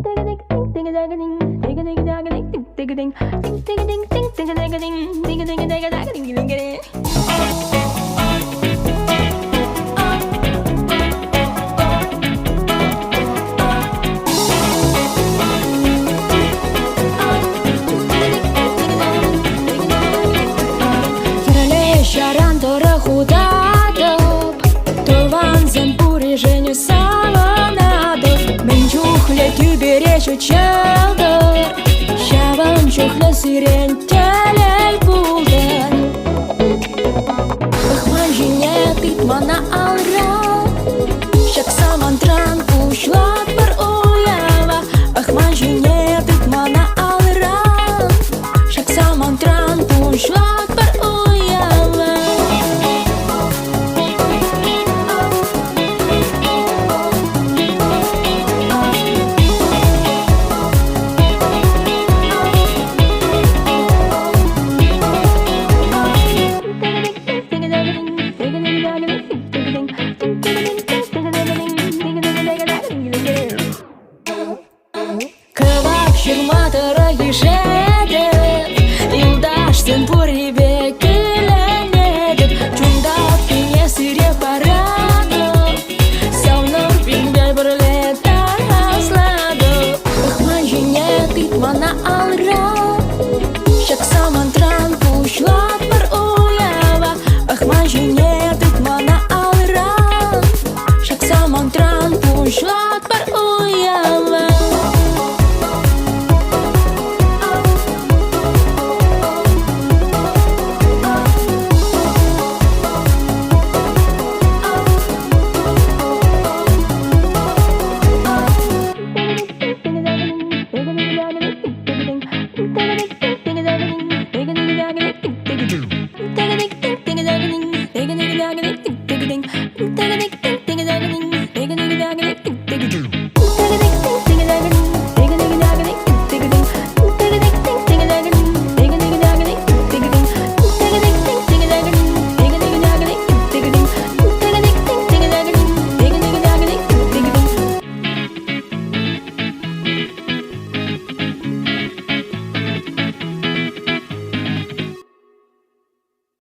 Хӗрлӗ ҫаран тӑрӑх утатӑп, тӑвансем пурришӗн савӑнатӑп. Мӗн чухлӗ тӳпере ҫут ҫӑлтӑр, ҫавӑн чухлӗ сирен телей пултӑр. Пӑхман ҫине тыт мана алра, ҫак самантран пуҫлатпӑр уява. Пӑхман ҫине.